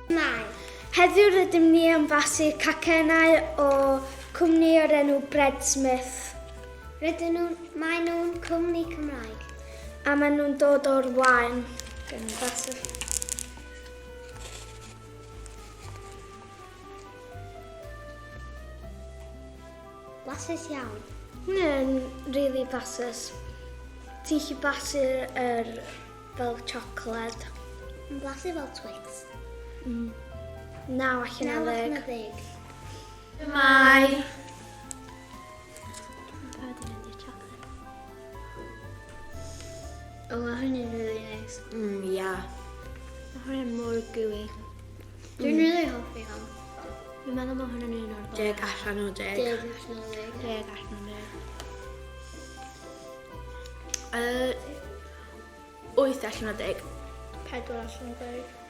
Mae. Heddiw rydym ni am fasu cacennau o cwmni o'r enw Breadsmith. Rydyn nhw'n, maen nhw'n cwmni Cymraeg. A maen nhw'n dod o'r waen. Gen i fasu. Blasus iawn. Hwnna'n really blasus. Ti'n gallu blasu'r er, fel chocolate. Mae'n blasu fel Twix. 9 allan o 9 allan 10. o 10. Mae. Parod i fynd i'r chocolate. O, mae hwnna'n really nice. Ia. Mae hwnna'n mor gooey. Dwi'n really hoffi hwn. Dwi'n meddwl mae hwnna'n un o'r 10 allan o 10. 10 allan o 10. 10 allan o 10. 8 allan o 10. 4 allan o 10.